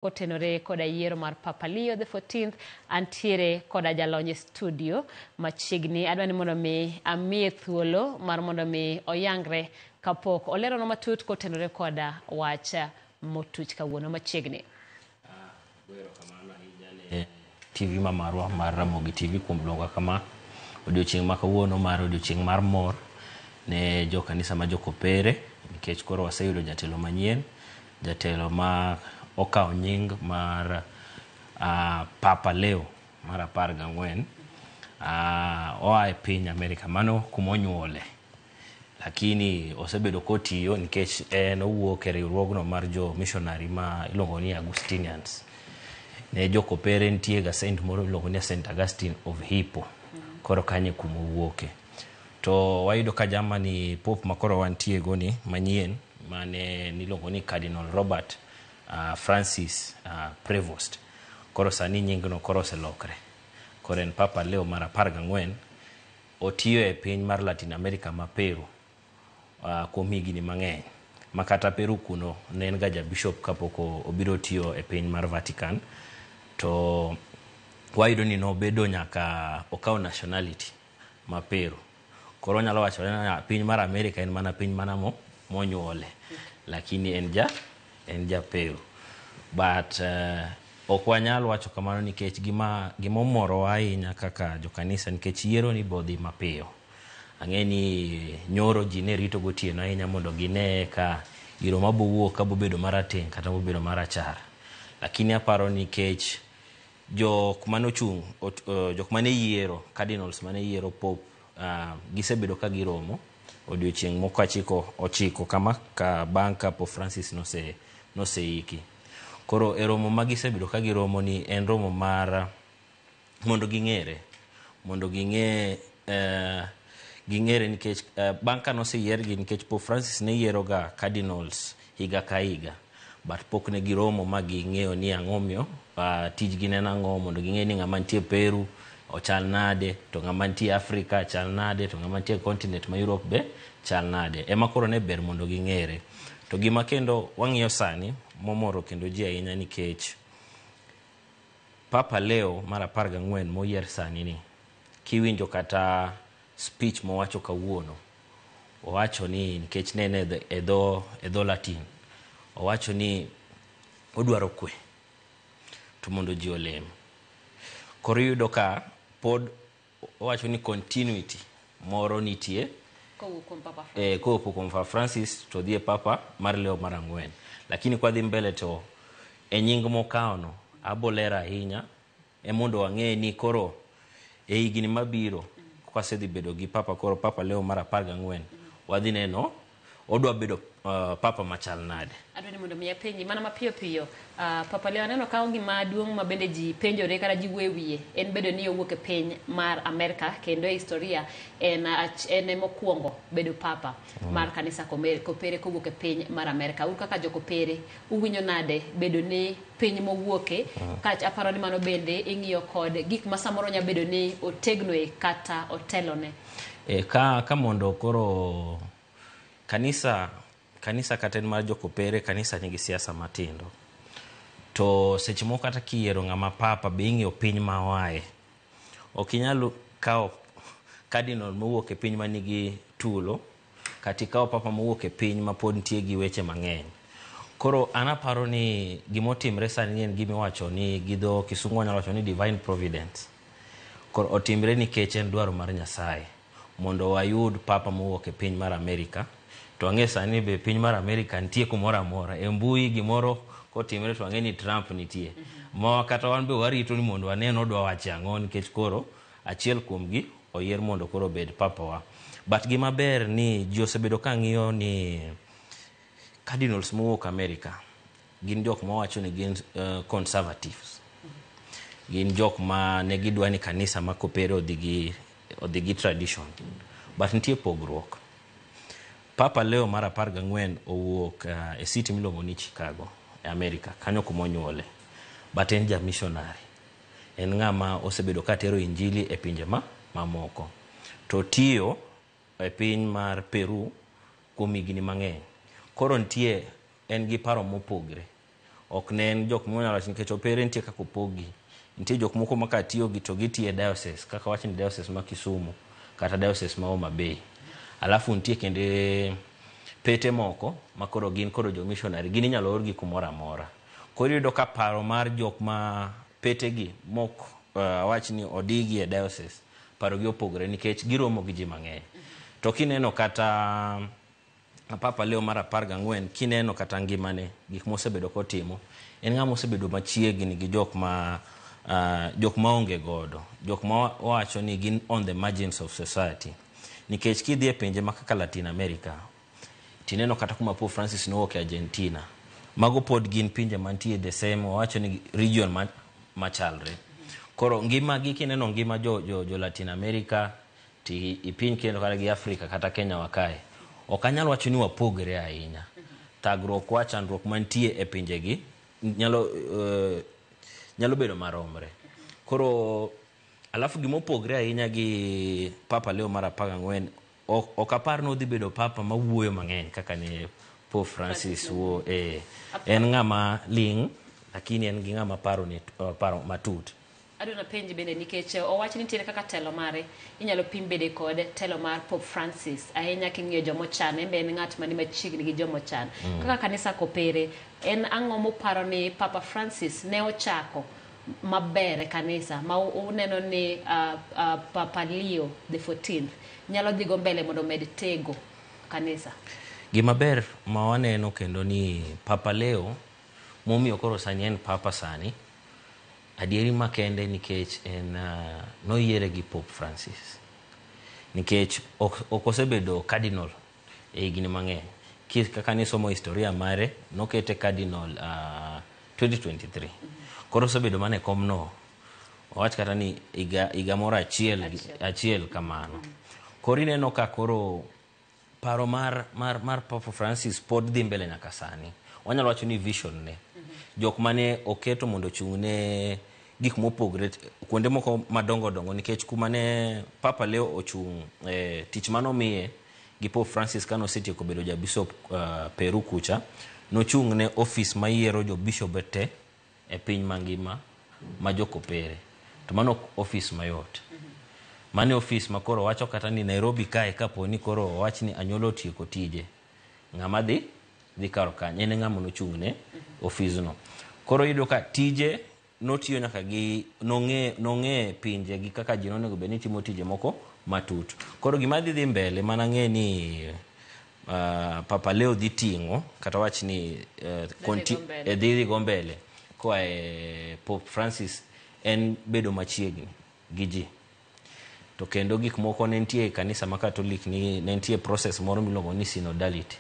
Kotenore koda yiero mar Papa Leo the 14th, antiere koda jalony e studio machiegni. Adwa ni mondo mi amiye thuolo mar mondo mi oyangre kapok oleronwa matut kotenore koda wach motuch kawuono machiegni. Erokamano ahinya ne TV ma marwa mar Ramogi TV kuom luonga kama odiochieng' ma kawuono mar odiochieng' mar mor ne jo kanisa ma jokopere nikech koro waseyudo jatelo manyien. Jatelo ma okawo nying mar Papa Leo mar 14 oa e piny Amerika, mano kuma onyuole. Lakini osebedo kotiyo nikech en owuok e riwruogno mar jo missionary ma iluongo ni Augustinians. Ne jokopere nitie ga saint moro iluongo ni Saint Augustine of Hippo. Koro kanyo e kuma owuoke. To wayudo ka Germany Pope ma koro wantie go ni manyien mane niluongo ni Cardinal Robert Francis Prevost. Koro sani nyingno koro oselokre. Koro en Papa Leo mar 14. Otiyo e piny mar Latin America ma Peru kuom higni mang'eny. Ma kata Peru kuno ne en ga ja bishop kapok obiro tiyo e piny mar Vatican. To wayudo ni nobedo nyaka okawo nationality ma Peru. Koro onyalo wacho ni piny mar Amerika en mana piny mana mo monyuole. Lakini en ja Peru. But ok wanyal wacho kamano nikech gima omorowa ahinya kaka jokanisa nikech yiero ni bo dhi mapiyo. Ang'e ni nyoro ji ne rito gotieno ahinya mondo gine ka iro mabowuok ka bobedo marateng' kata bobedo marachar. Lakini aparo nikech jok manochung' jok mane yiero cardinals mane yiero Pope gisebedo ka giromo odiochieng' moko achiko ochiko kama ka bang' ka Pope Francis noseiki. Koro e romo ma gisebedo ka giromo ni en romo mar mondo ging'ere mondo ging'e ging'ere nikech bang' ka noseyiergi nikech Pope Francis ne yiero ga cardinals higa ka higa, but pok ne giromo ma ging'eyo ni ang'o miyo tijgi ne en ang'o, mondo ging'e ni ng'ama nitie Peru ochal nade, to ng'ama nitie Africa chal nade, to ng'ama nitie continent ma Europe be chal nade. Ema koro ne ber mondo ging'ere. To gima kendo wang'iyo sani momoro kendo ji ahinya nikech Papa Leo mar 14 moyier sani ni kiwinjo kata speech mowacho kawuono, owacho ni nikech ne en e dho Latin, owacho ni odwaro kwe to mondo ji olem. Koro iyudo ka pod owacho ni continuity moro nitie kowuok kuom Papa Francis. Kowuok kuom Papa Francis to dhi e Papa mar Leo mar ang'wen. Lakini kwadhi mbele to e nying mokawono abolero ahinya e mondo wang'e ni koro e higni mabiro kwasedhi bedo gi Papa koro Papa Leo mar 14 wadhi neno odwa bedo Papa machal nade. Adwa ni mondo mi apenji mana mapiyo piyo. Papa Leo aneno ka gima duong' ma bende ji penjore kata ji wuoyo e wiye en bedo ni owuok e piny mar Amerka kendo e historia en mokwongo bedo papa mar kanisa Kopere kowuok e piny mar Amerka. Un kaka jokopere uwinjo nade bedo ni piny mowuoke ka aparo ni mano bende ing'iyo kod gik ma samoro nya bedo ni otegnoe kata otelone? E, ka mondo koro kanisa kata en mar jokopere, kanisa nigi siasa matindo to seche moko kata kiyiero ng'ama papa be ing'iyo piny ma oaye. Ok inyal kawo cardinal mowuok e piny manigi tulo kata ikawo papa mowuok e piny ma pod nitie gi weche mang'eny. Koro an aparo ni gimotimre sani en gimiwacho ni gi dho kisungu wanyalo wacho ni divine providence. Koro otimre nikech en dwaro mar Nyasaye mondo wayud papa mowuok e piny mar Amerika. To ang'e sani be piny mar Amerika nitie kumoro amora e mbui gimoro kotimre to ang'e ni Trump nitie. Ma kata wan be warito ni mondo wane odwa wacho ang'o nikech koro achiel kuomgi oyier mondo koro obed papa wa. But gima ber ni ji osebedo ka ng'iyo ni cardinals mowuok Amerika gin jok mawacho ni gin conservatives. Gin jok ma ne gidwa ni kanisa ma kopere odhi gi tradition. But nitie pogruok. Papa Leo mar 14 owuok e city miluongo ni Chicago e Amerika, kanyo kuma onyuole. But en ja missionary. En ng'ama osebedo ka tero injili e pinje ma mamoko. To tiyo e piny mar Peru kuom higni mang'eny. Koro nitie en gi paro mopogre. Ok ne en jok monyalo wacho nikech opere nitie kaka opogi. Nitie jok moko ma katiyo gi to gitiyo e diocese kaka wach ni diocese ma Kisumu kata diocese ma Homa Bay. Alafu nitie kende pete moko ma koro gin koro jo missionary gin inyalo orgi kumoro amora. Koro iyudo ka paro mar jok ma petegi mok awach ni odigi e diocese parogi opogore nikech giromo gi ji mang'eny. To kineno kata Papa Leo mar 14 kineno kata ngimane gik mosebedo kotimo en ng'ama osebedo machiegni gi jok ma jok maonge godo, jok ma wacho ni gin on the margins of society. Nikech kidhi e pinje ma kaka Latin America tineno kata kuma Pope Francis nowuok e Argentina, mago pod gin pinje mantie the same wawacho ni region machalre. Koro ngima gi kineno ngima jo Latin America ti ipiny kendo kata gi Afrika kata Kenya wa kae, ok anyal wacho ni wapogre ahinya. Thagruok wa chandruok mantie e pinjegi nyalo bedo maromre. Koro alafu gimopogre ahinya gi Papa Leo mar 14 ok apar ni odhi bedo papa mawuoyo mang'eny kaka ne Pope Francis wuo. En ng'ama ling' lakini en gi ng'ama paro ne paro matut. Adwa napenji bende nikech owach ni nitiere kaka telo mare inyalo pim bede kod telo mar Pope Francis ahinya king'iyo jomochan, en be en ng'at mani machiegni gi jomochan. Kaka kanisa kopere, en ang'o muparo ni Papa Francis ne ochako maber e kanisa ma uneno ni Papa Leo the 14th nyalo dhigo mbele mondo omed tego kanisa? Gima ber ma waneno kendo ni Papa Leo momiyo koro sani en papa sani adieri makende nikech en noyiere gi Pope Francis nikech ok osebedo cardinal e higni mang'eny. Kaka nisomo historia mare nokete cardinal 2023. Koro osebedo mana e komno wawach kata ni higa moro achiel kamano. Koro ineno ka koro paro mar Papa Francis pod dhi mbele nyaka sani. Wanyalo wacho ni vision ne. Jok mane oketo mondo ochung' ne gik mopogre kuonde moko madongo dongo nikech kuma ne Papa Leo ochung' tich manomiye gi Pope Francis kane osetieko bedo ja bishop Peru kucha, nochung' ne ofis mayiero jo bishop te e piny mangima ma jokopere. To mano ok ofis mayot. Mano e ofis ma koro wacho kata ni Nairobi kae kapo ni koro owach ni anyuola otieko tije, ng'ama dhi karo kanyo en e ng'ama nochung' ne ofisno. Koro iyudo ka tije notiyo nyaka gi nong'e pinje gi kaka ji nonego bed ni timo tije moko matut. Koro gima dhi mbele mana ng'e ni Papa Leo dhi ting'o kata wach ni dhi go mbele koa e Pope Francis en bedo machiegni gi ji. To kendo gik moko ne nitie e kanisa ma Catholic ni ne nitie process moro miluongo ni synodality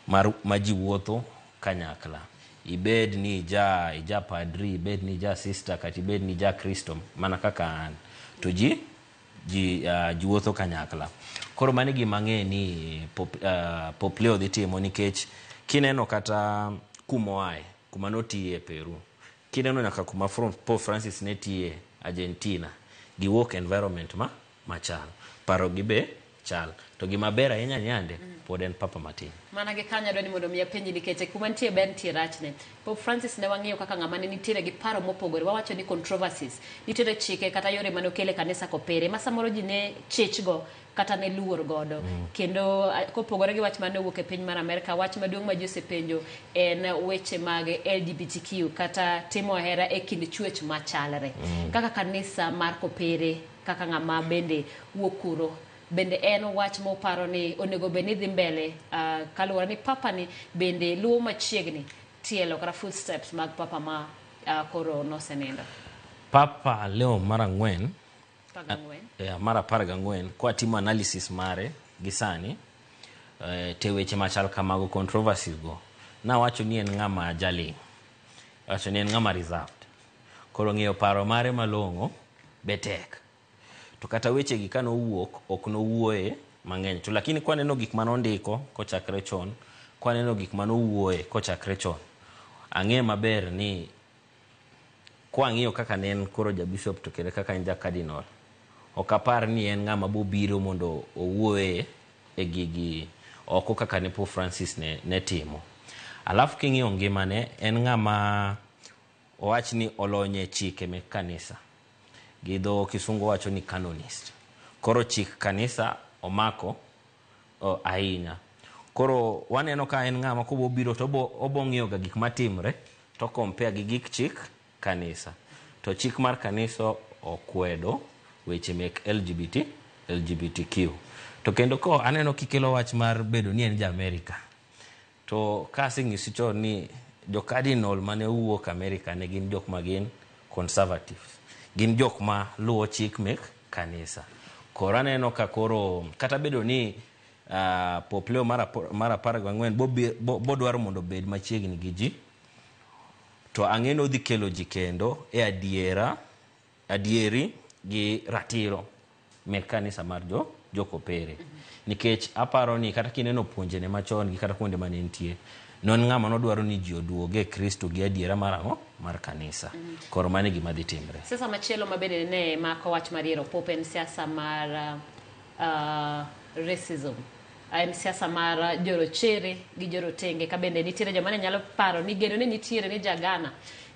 mar ma ji wuotho kanyakla. Ibed ni ija padri, ibed ni ija sister kata ibed ni ija Kristo mana kaka an. To ji wuotho kanyakla. Koro mano e gima ang'e ni Pope Leo dhi timo nikech kineno kata kumoaye, kuma notiye Peru, kineno nyaka kuma Pope Francis ne tiye Argentina, giwuok environment machal. Paro gi be chal. To gima ber ahinya nyande pod en papa matin. Mana gi kanyo adwa ni mondo mi apenji nikech kuma nitie ber nitie rachne. Pope Francis ne wang'iyo kaka ng'ama ne nitiere gi paro mopogore, wawacho ni controversies. Nitiere chike kata yore mane okele kanisa kopere ma samoro ji ne chich go kata ne luor godo. Kendo kopogore gi wach mane owuok e piny mar Amerka, wach maduong' ma ji osepenjo en weche mag LGBTQ kata timo hera e kind chwech machalre. Kaka kanisa mar kopere, kaka ng'ama bende wuok kuro, bende en wach moparo ni onego bed ni dhi mbele kaluwore ni papa ni bende luwo machiegni tielo kata footsteps mag papa ma koro nosenindo. Papa Leo mar 4 mar 14 kwa timo analysis mare gi sani te weche machal kamago controversies go nawacho ni en ng'ama jaling', wacho ni en ng'ama reserved. Koro ng'eyo paro mare malong'o be tek. To kata weche gi kane owuok ok nowuoye mang'eny. To lakini kwaneno gik mane ondiko kochakre chon, kwaneno gik mane owuoye kochakre chon, ang'e maber ni kwang'iyo kaka ne en koro ja bishop to kendo kaka en ja cardinal, ok apar ni en ng'ama bobiro mondo owuoye e gigi oko kaka ne Pope Francis ne timo. Alafu king'iyo ngimane, en ng'ama owach ni olony e chike mek kanisa. Gi dho kisungu wacho ni canonist. Koro chik kanisa omako ahinya. Koro waneno ka en ng'ama kobobiro to obo ng'iyo ga gik matimre to compare gi gik chik kanisa. To chik mar kanisa okwedo weche mek LGBTQ. To kendo ko aneno kikelo wach mar bedo ni en ja Amerika. To kaseng'isi chon ni jo cardinal mane owuok Amerika ne gin jok ma gin conservatives. Gin jok ma luwo chik mek kanisa. Koro aneno ka koro kata bedo ni Pope Leo mar 14 bodwaro mondo obed machiegni gi ji, to ang'e ni odhi kelo ji kendo e adiera, adieri gi ratiro mek kanisa mar jokopere. Nikech aparo ni kata kineno puonjene machon gi kata kuonde mane nitie, ne en ng'ama nodwaro ni ji oduog e Kristo gi adiera mar ang'o? Mar kanisa. Koro mano e gima dhi timre. Siasa machielo ma bende ne mako wach mar yiero Pope en siasa mar racism. En siasa mar jorochere gi jorotenge, ka bende nitiere joma ne nyalo paro ni geno ne nitiere ni ja Ghana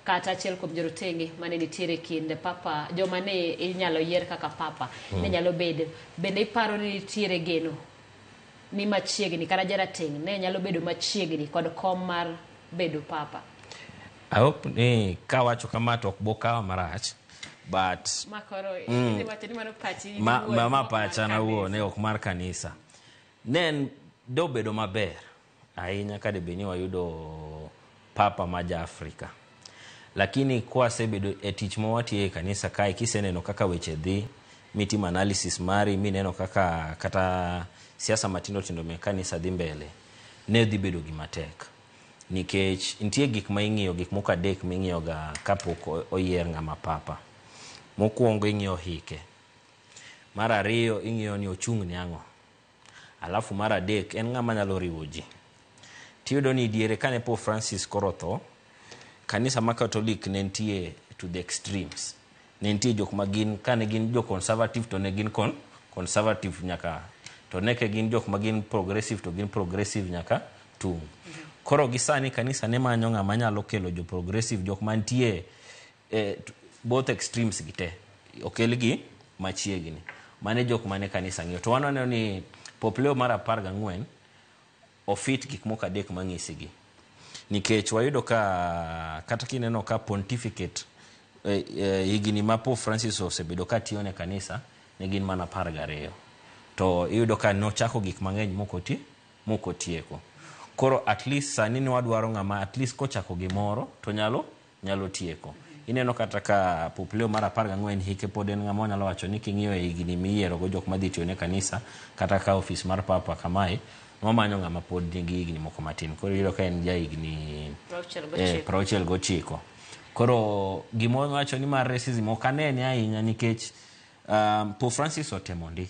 kata achiel kuom jorotenge mane nitiere kind papa, joma ne inyalo yier kaka papa ne nyalo bedo. Bende iparo ni nitiere geno ni machiegni kata jarateng' ne nyalo bedo machiegni kod kom mar bedo papa? I hope ni kawacho kama to ok bo kawa marach, but Ma koro idhi wacho ni mano pachi iwuon, ma ok mar pacha na wuon kanisa. Ok mar kanisa. Ne en dobedo maber ahinya ka debed ni wayudo papa ma ja Afrika. Lakini kwasebedo e tich ma watiyo e kanisa kae, kiseneno kaka weche dhi, mitimo analysis mari, mineno kaka kata siasa matindo tindo mek kanisa dhi mbele, ne dhi bedo gima tek. Nikech nitie gik ma ing'iyo, gik moko adek ming'iyo ga kapok oyier ng'ama papa. Mokwongo ing'iyo hike. Mar ariyo ing'iyo ni ochung' ne ang'o. Alafu mar adek en ng'ama nyalo riwo ji. Tiyudo ni diere kane Pope Francis koro tho, kanisa ma Catholic ne nitie to the extremes. Ne nitie jok ma gin, kane gin jo conservative to ne gin conservative nyaka, to ne ke gin jok ma gin progressive to gin progressive nyaka tung'. Koro gi sani kanisa ne manyo ng'ama nyalo kelo jo progressive, jok mantie both extremes gi te, okelgi machiegni. Mane jok mane kanisa ng'iyo. To wan waneno ni Pope Leo mar 14 ofit gik moko adek mang'isi gi. Nikech wayudo ka kata kineno ka pontificate higni ma Pope Francis osebedo ka tiyo ne kanisa ne gin mana 12. To iyudo ka nochako gik mang'eny mok otieko. Koro at least sani ne wadwaro ng'ama at least kochako gimoro to nyalo tieko. Ineno kata ka Pope Leo mar 14 hike pod en ng'ama wanyalo wacho ni king'iyo e higni miyiero go jok madhi tiyo ne kanisa kata ka ofis mar papa kamae, wamanyo ng'ama pod nigi higni moko matin. Koro iyudo ka en ja higni 69. 69. Koro gima wacho ni mar racism ok anene ahinya nikech Pope Francis otemo ndi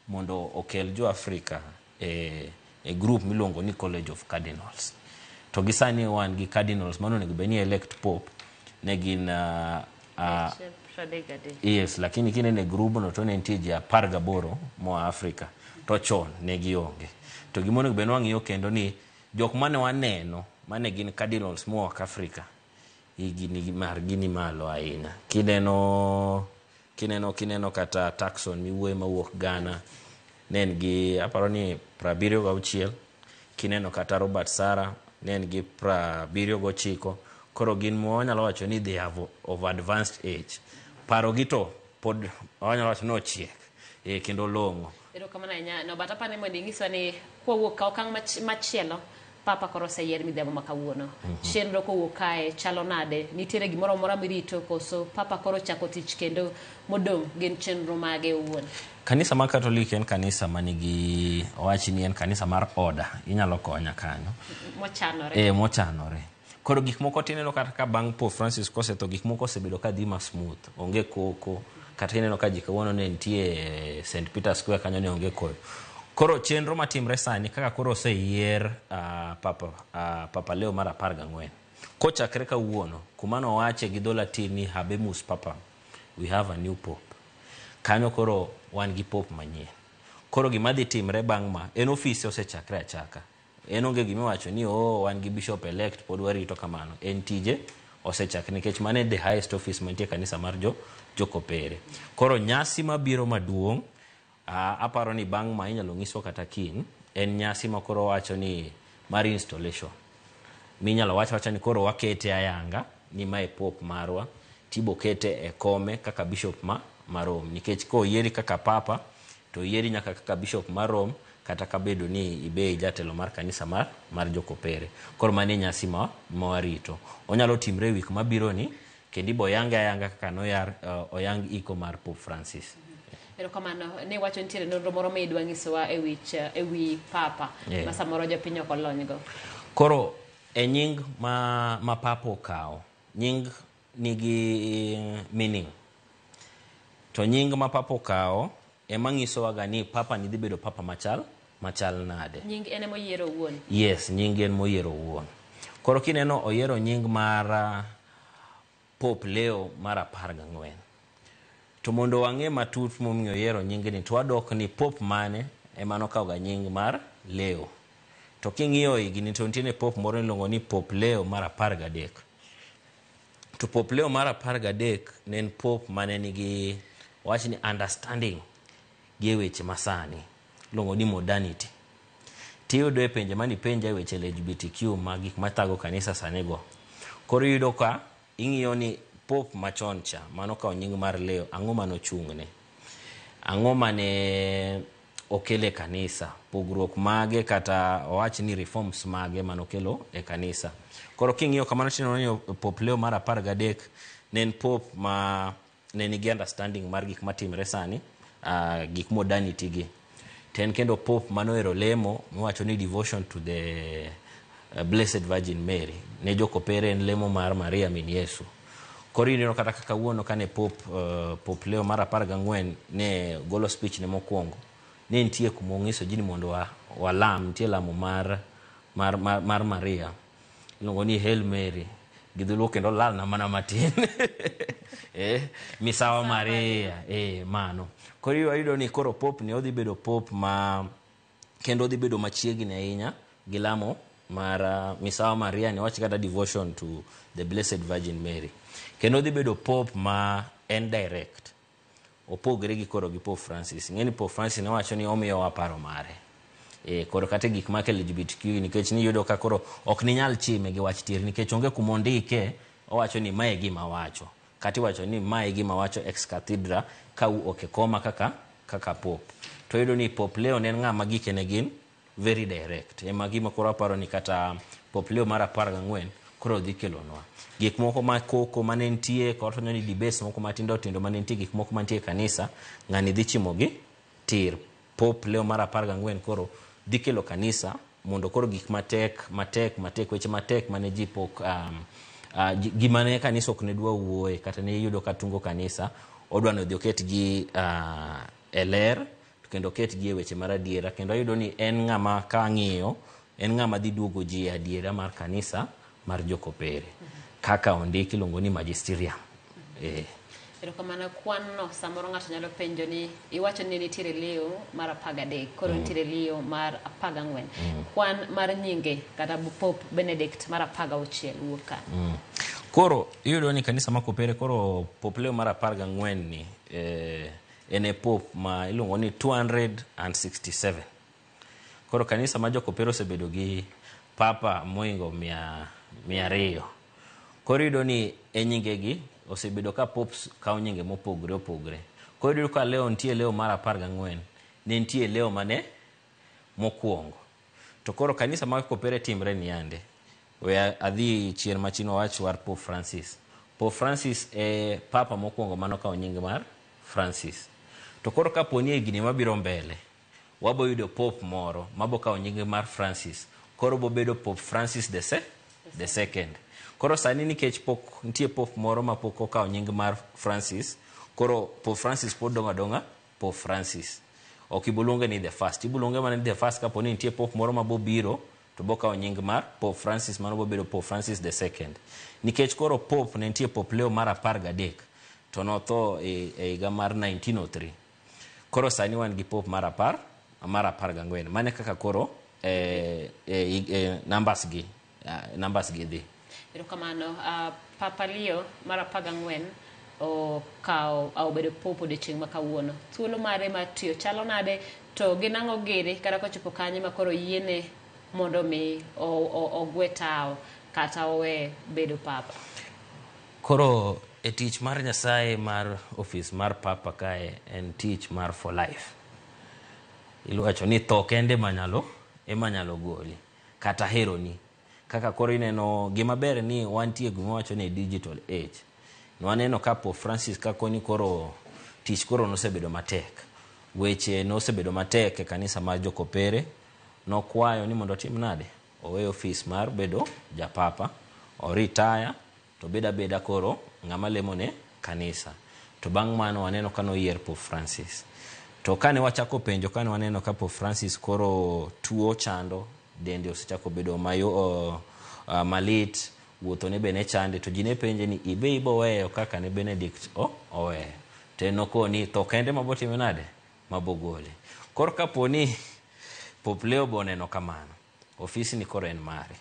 mondo okel jo Afrika e group miluongo ni College of Cardinals. To gi sani wan gi cardinals mano onego bed ni elect pope ne gin 33. Yes, lakini kineno e grubno to ne nitie ji 18 moa Afrika to chon ne gionge. To gima onego bed ni wang'iyo kendo ni jok mane waneno mane gin cardinals moa Afrika higni margi ni malo ahinya. Kineno kata Turkson miwuoye mawuok Ghana ne en gi aparo ni 76. Kineno kata Robert Sarah ne en gi 79. Koro gin wanyalo wacho ni they have of advanced age. Paro gi to pod wanyalo wacho ni ochiek kendo long'o. Erokamano ahinya. No, but apani mondo ing'iswa ni kwawuok ka okang' machielo, papa koro oseyier midhiambo ma kawuono. Chenro kowuok kae chalo nade? Nitiere gimoro amora mirito koso papa koro chako tich kendo modong' gin chenro mage owuon? Kanisa mar Catholic en kanisa manigi owach ni en kanisa mar order. Inyalo konya kanyo. Mochanore. Mochanore. Koro gik moko tineno kata ka bang' Pope Francis kosetho gik moko osebedo ka dhi ma smooth. Onge koko. Kata ineno ka ji kawuono ne nitie St. Peter Square kanyo ne onge koyo. Koro chenro matimre sani kaka koro oseyier Papa Leo mar 14. Kochakre kawuono, kuma nowache gi dho Latin ni Habemus Papam, we have a new pope. Kanyo koro wan gi pope manyien. Koro gima dhi timre bang' ma, en ofise osechakre achaka. En onge gima iwacho ni oh wan gi bishop elect pod warito kamano. En tije osechak nikech mano e the highest office mantie e kanisa mar jokopere. Koro nyasi mabiro maduong' aparo ni bang' ma inyalo nyiswa kata kiny en nyasi ma koro wacho ni mar installation. Minyalo wach awacha ni koro wakete ayanga ni mae Pope marwa tibo kete e kome kaka bishop ma Rome. Nikech koyieri kaka papa to oyieri nyaka kaka bishop mar Rome kata kabedo ni ibe jatelo mar kanisa mar jokopere. Koro mano e nyasi ma warito. Onyalo timre wik mabiro ni kendo ibo yange ayanga kaka noyar oyang iko mar Pope Francis. Erokamano. Ne wacho nitiere nonro moro ma idwa nyisowa e wi papa ma samoro jopiny ok olony go. Koro e nying ma papa okawo, nying nigi meaning. To nying ma papa okawo ema nyisowaga ni papa ni dhi bedo papa machal nade. Nying en ema oyiero owuon. Yes, nying en moyiero owuon. Koro kineno oyiero nying mar Pope Leo mar 14. To mondo wang'e matut momiyo oyiero nyingni, to wadok ni Pope mane ema nokawoga nying mar Leo. To king'iyo higni to nitiere Pope moro miluongo ni Pope Leo mar 13. To Pope Leo mar 13 ne en Pope mane nigi wach ni understanding gi weche masani, iluongo ni modernity. Tiyudo e penje mane ipenja e weche LGBTQ ma gik mathago kanisa sani go. Koro iyudo ka ing'iyo ni Pope machon cha manokawo nying mar Leo, ang'o manochung'ne? Ang'o mane okelo e kanisa? Pogruok mage kata owach ni reforms mage manokelo e kanisa? Koro king'iyo kamano tineno ni Pope Leo mar 13 ne en Pope ma ne nigi understanding mar gik matimre sani, gik modernity gi. To en kendo Pope manohero lemo miwacho ni devotion to the Blessed Virgin Mary. Ne jokopere en lemo mar Maria min Yesu. Koro ineno kata kaka kawuono kane Pope Leo mar 14 ne golo speech ne mokwongo, ne nitie kuma ong'iso ji ni mondo walam, nitie lamo mar Maria. Iluongo ni Hail Mary. Gi dholuo kendo lalna mana matin. Misawa Maria. Mano. Koro iyudo ni koro Pope ni odhi bedo Pope ma kendo odhi bedo machiegni ahinya gi lamo mar Misawa Maria ni wach kata devotion to the Blessed Virgin Mary. Kendo odhi bedo Pope ma en direct. Opogre gi koro gi Pope Francis. Ing'e ni Pope Francis ne wacho ni omiyowa paro mare. Koro kata gik ma LGBTQ nikech niyudo ka koro ok ninyal chime gi wach tir nikech onge kuma ondike owacho ni mae gima wacho. Kata iwacho ni mae gima wacho ex cathedra ka ok e koma kaka Pope. To iyudo ni Pope Leo ne en ng'ama gike ne gin very direct. Ema gima koro aparo ni kata Pope Leo mar 14 koro dhi kelonwa. Gik moko ma koko mane nitie, koro ni debates moko matindo tindo mane nitie, gik moko mantie e kanisa, ng'ani dhi chimo gi tir. Pope Leo mar 14 koro dhi kelo kanisa mondo koro gik matek, matek, matek, weche matek mane ji pok, gima ne kanisa ok ne dwa wuoye, kata ne iyudo ka tungo kanisa, odwa ni odhi oket gi e ler, kendo oket gi e weche mar adiera. Kendo ayudo ni en ng'ama ka ang'iyo, en ng'ama dhi duogo ji e adiera mar kanisa mar jokopere. Kaka ondiki iluongo ni magisterium. Erokamano. Kwan no samoro ng'ato nyalo penjo ni iwacho ni nitiere Leo mar 13, koro nitiere Leo mar 14. Kwan mar nyinge kata Pope Benedict mar 16 wuok ka. Koro iyudo ni kanisa ma kopere koro Pope Leo mar 14 ni en e Pope ma iluongo ni 267. Koro kanisa ma jokopere osebedo gi papa moingo 200. Koro iyudo ni e nyingegi osebedo ka popes kawo nyinge mopogore opogore. Koro iyudo ka Leo nitie Leo mar 14, ne nitie Leo mane mokwongo. To koro kanisa mag kopere timre niyande. We adhi chien machien wawach war Pope Francis. Pope Francis e papa mokwongo manokawo nying mar Francis. To koro kapo ni e higni mabiro mbele, wabo yudo Pope moro mabo kawo nying mar Francis. Koro bobedo Pope Francis the second. Koro sani nikech pok nitie Pope moro ma pok okawo nying mar Francis, koro Pope Francis pod dong' adong'a Pope Francis. Ok iboluonge ni the first. Iboluonge mana ni the first kapo ni nitie Pope moro ma bobiro to bokawo nying mar Pope Francis, mano bobedo Pope Francis the second. Nikech koro Pope ne nitie Pope Leo mar 13 to notho e higa mar 1903. Koro sani wan gi Pope mar 14. Mane kaka koro numbers gi numbers gi dhi. Erokamano. Papa Leo mar 14 okawo obedo pope odiochieng' ma kawuono. Thuolo mare mar tiyo chalo nade to gin ang'o giri kata kochopo kanyo ma koro yiene mondo mi ogwe tawo kata owe bedo papa? Koro e tich mar Nyasaye mar ofis mar papa kae en tich mar for life. Iwacho ni tho kende ema nyalo goli kata heroni. Kaka koro ineno gima ber ni wantie gima wacho ni digital age. Nwaneno ka Pope Francis ka koni koro tich koro nosebedo matek. Weche nosebedo matek e kanisa mar jokopere. Nokwayo ni mondo otim nade? Owe ofis mar bedo japapa, oritaya, to bed abeda koro ng'ama lemo ne kanisa. To bang' mano waneno ka noyier Pope Francis. To kane wachako penjo, kane waneno ka Pope Francis koro tuo chando, dende osechako bedo malit, wuotho ne be ne chande, to ji ne penje ni ibe ibo weyo kaka ne Benedict oweyo. To en nokoni tho kende mabotime nade? Mabogole. Koro kapo ni Pope Leo bo oneno kamano, ofisi ni koro en mare.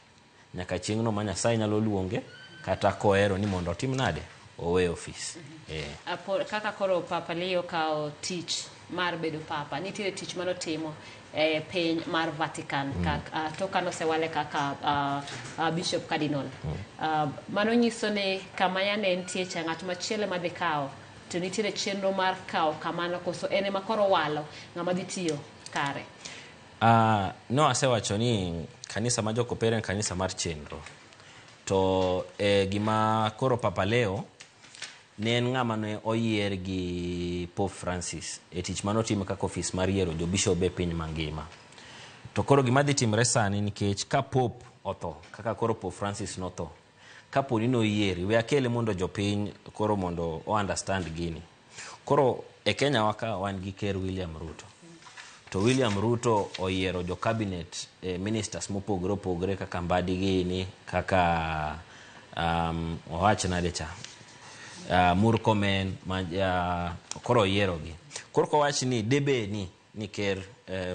Nyaka chieng'no ma Nyasaye nyalo luonge, kata kohero ni mondo otim nade? Owe ofis. Kaka koro Papa Leo kawo tich mar bedo papa, nitiere tich manotimo e piny mar Vatican to kanosewale kaka Bishop Cardinal. Mano nyiso ni kama yane entie cha ng'at machielo ema dhi kawo, to nitiere chenro mar kawo kamano koso en ema koro walo ng'ama dhi tiyo kare? No asewacho ni kanisa ma jokopere en kanisa mar chenro. To gima koro Papa Leo ne en ng'ama ne oyier gi Pope Francis e tich manotimo kaka ofis mar yiero jobishobe e piny mangima. To koro gima dhi timre sani nikech ka Pope otho, kaka koro Pope Francis notho, kapo ni noyieri, we akele mondo jopiny koro mondo o understand gini. Koro e Kenya wa ka wan gi Ker William Ruto. To William Ruto oyiero jo cabinet ministers mopogore opogore kaka Mbadi gini, kaka owach nade cha, Murkomen, koro oyiero gi. Koro kowach ni debe ni Ker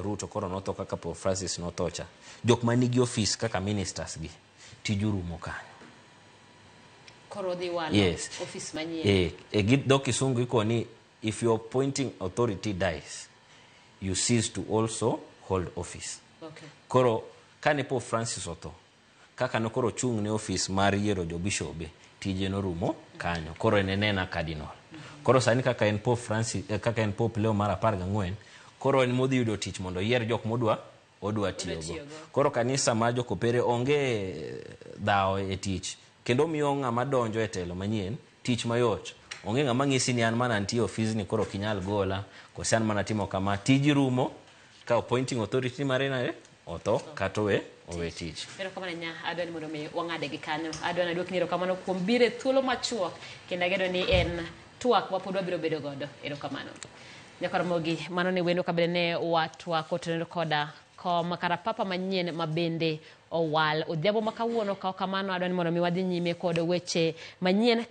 Ruto koro notho kaka Pope Francis notho cha, jok manigi ofis kaka ministers gi, tij orumo kanyo. Koro dhi walo Yes. ofis manyien. E gi dho kisungu ikoni if your appointing authority dies, you cease to also hold office. Koro kane Pope Francis otho, kaka ne koro ochung' ne ofis mar yiero jobishobe, tije norumo kanyo. Koro en enena cardinal. Koro sani kaka en Pope Francis, kaka en Pope Leo mar 14, koro en modhi yudo tich mondo oyier jok modwa odwa tiyogo. Koro kanisa mar jokopere onge dhawo e tich, kendo miyo ng'ama donjo e telo manyien tich mayot. Onge ng'ama ng'isi ni an mana nitie ofis ni koro ok inyal gola, kose an mana timo kama. Tiji rumo ka appointing authority mare nade otho kata owe tich. Erokamano ahinya, adwa ni mondo mi wang'ade gi kanyo. Adwa ni aduokni erokamano kuom biro e thuolo machuok, kendo ageno ni en twak ma pod wabiro bedo godo. Erokamano. Nyakor Ramogi, mano ne wendo kabende ne watwak kotenore koda kom kara papa manyien ma bende owal. Odhiambo ma kawuono ka ok kamano, adwa ni mondo mi wadhi nyime kod weche manyien.